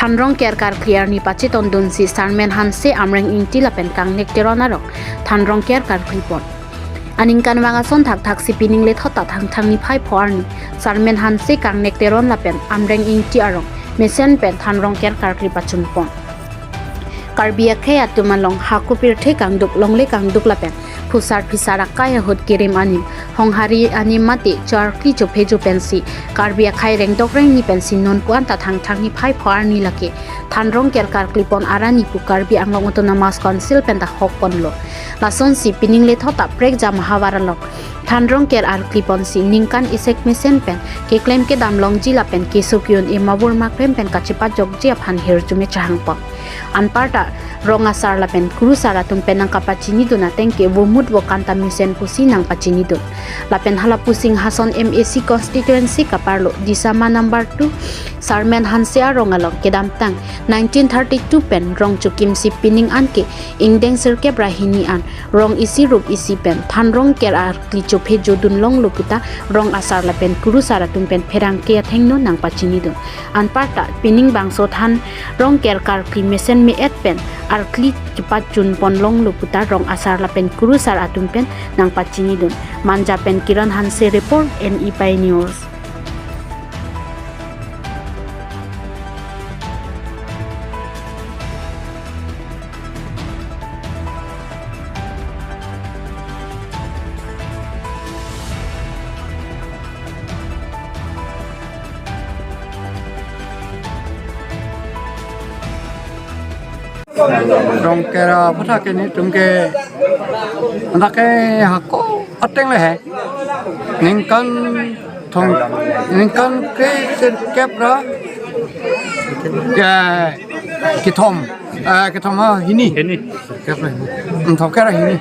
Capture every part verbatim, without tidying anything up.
Thanrongker karkli arni pachetondunsi Sarmen Hanse, Amreng Ingti lapen Kangnek Teron arong Thanrongker karklipon. Aningkanvang ason thakthaksi pining lethot ta Thangthang niphai pho arni Sarmen Hanse, Kangnek Teron lapen Amreng Ingti arong mesen pen Thanrongker karkli pachunpon. Karbi akhei atum along hako pirthe kangduk, longle kangduk lapen phusar phisar akai ahut kerim anim, honghari anim mate cho-arkli chophejo pensi Karbi akhei rengdok rengni pensi nonpu anta Thangthang niphai pho arni lake Thanrongker karklipon arani pu Karbi Anglong Autonomous Council penta hokponlo. Lasonsi pining lethot ta prekjam ahavar along Thanrongker arkliponsi ningkan isek mesen pen keklem kedam longji lapen keso ke-un-e mabur makrem pen kachepajokji aphan hirjume chehangpon. Anparta rong asar lapen kurusar atum pen nangkapachinidun ateng ke vomut vokan ta mesen pusi nangpachinidun. Lapen hala pu Singhason M A C constituency kaparlo Disama number two Sarmen Hanse arong along kedamtang nineteen thirty-two pen rong chokimsi pining anke ingdeng sirkep ra hini an rong isi rup isi pen Thanrongker arkli chophejodun longlo puta rong asar lapen kurusar atum pen pherangke athengno nangpachinidun. Anparta pining bangso Thanrongker karkli mesen me-et pen arkli chepachunpon longlo puta rong asar lapen kurusar atum pen nangpachinidun. Manja pen Kiran Hanse report, N E Pai News. Rongker aphuthak ke netum ke, andak ke hako ateng le he. Ningkan thong, ningkan kre sirkep ra, ya, kethom, eh, kethom ha, hini. Hini. Sirkep ra hini. Hmm, thongkep ra hini.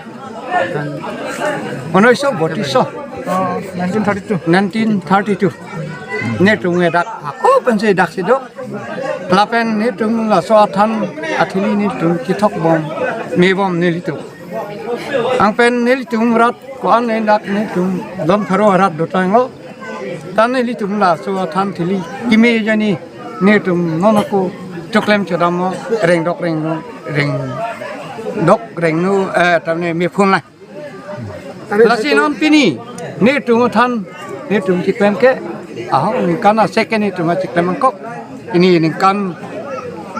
Unoiso botiso. Oh, nineteen thirty-two. Nineteen thirty-two. Netum ke dak hako pensi daksi do. Lapen netum laso athan athili netum kethok bom, me bom nelitum. Anpen nelitum rat ko-an ne dak netum don pharo rat dotanglo. Ta nelitum laso athan thili keme jani netum non ako choklem chodamlo, rengdok rengno, rengdok rengno, eh, tamne mephun lang. Lasi non pini netum athan netum chiklem ke, aho ningkan asek ke netum chiklem angkok. Pini ningkan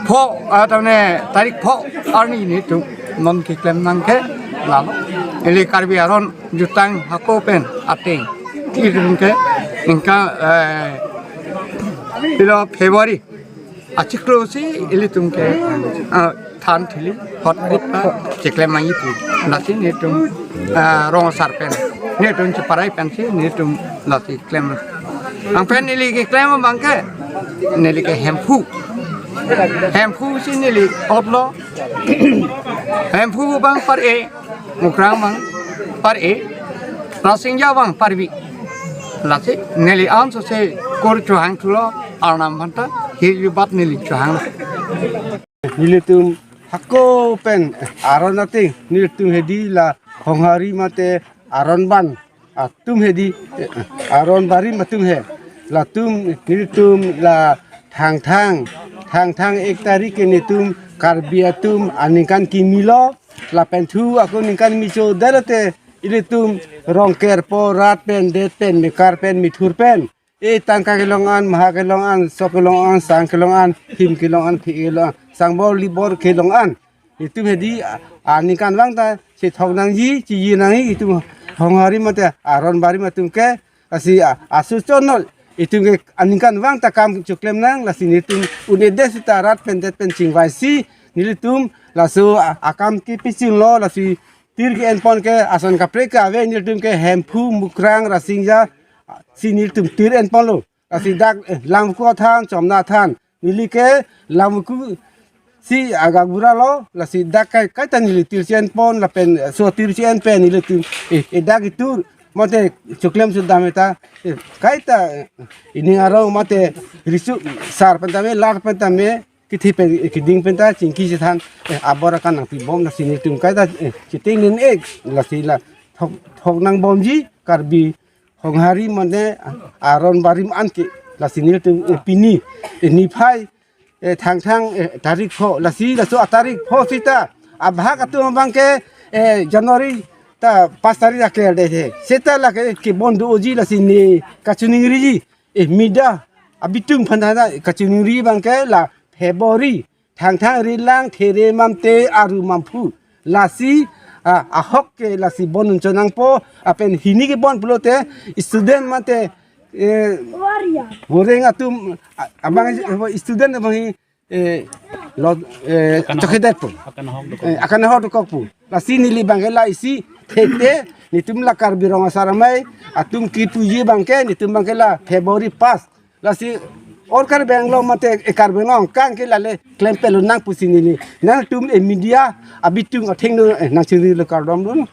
pho, ah, tamne tarik pho arni netum non chiklem nang ke lalo. Ili Karbi aron jutang hako pen ateng. Itum ke ningkan, eh, ilo February achiklo si ilitum ke, ah, than thili hot hot ta chiklem nangji pu. Lasi netum, ah, rong asar pen, netum cheparai pensi netum lasi klem. Anpen neli keklem abang ke, neli ke Hemphu. Hemphu si neli otlo. Hemphu abang par-e, Mukrang abang par-e, Rasingja abang parvi. Lasi neli anso se kur chohang thulo, Arnam aphanta hirjubat neli chohang. Nelitum hako pen aron ateng, nelitum hedi la Honghari mate aron ban atum hedi, aron barim atum he. Latum nelitum la Thangthang, Thangthang ek tarik ke netum Karbi atum aningkan kimi lo, lapen thu ako ningkan micho dalote ilitum Rongker po rat pen, det pen, mekar pen, mithur pen, e tangka kelong an, maha kelong an, sok kelong an, sang kelong an, him kelong an, phi kelong an, sangbor libor kelong an. Itum hedi, a, aningkanvang ta chethok nangji, chiji nangji, itum Honghari mate aron barim atum ke, lasi, a, asu chonol, itum ke aningkanvang ta kam choklem nang, lasi netum un-edet sita rat pen det pen chingvaisi, nelitum laso, a, akam kepichun lo, lasi tir ke-enpon ke ason kaprek kave, nelitum ke Hemphu, Mukrang, Rasingja, si nelitum tir enponlo. Lasi dak, eh, Lamku athan, Chomna athan. Neli ke Lamku si agagbura lo, lasi dak kai, kaita neli tir si enpon, lapen, eh, so tir si en pen, nelitum, eh, eh, dak itur, mate choklem sudam eta, eh, kaita, eh, ining arong mate, risu, sar pen tame, lar pen tame, kithi pen, eh, kiding pen ta, chingki chethan, eh, abor akan nangpibom, lasi netum kaita, eh, chiteng nen ek, lasi la, thok, thok nangbomji, Karbi, Honghari mane aron barim anke, lasi nelitum, eh, pini, eh, niphai eh, Thangthang, eh, tarik pho, lasi laso atarik pho sita abahak atum abangke, eh, January ta pas tarik akerdethe. Sita lake kebon doji, lasi ne kachiningriji, eh, media abitung aphan ta kachiningriji abangke la February, Thangthang Rilang There Mamte Aru Mamphu. Lasi, ah, ahok ke lasi bon unchon nangpo, lapen hini kebon pulote student mate, eh, goreng atum, ah, abang, eh, student abang hi, eh, lo, eh, Akan ahok. Chokhedet po. Akan ahok dokok. Eh, akan ahok dokok po. Lasi neli abangke la isi thekte, netum la Karbi Rong Asar Amei atum kipuji abangke, netum abangke la February pas. Lasi all Karbi Anglong mate, eh, Karbi Anglong kang ke lale klempet lonang pusi neli nangtum, eh, media abitung athengno, eh, nangchiri lo kardom dun.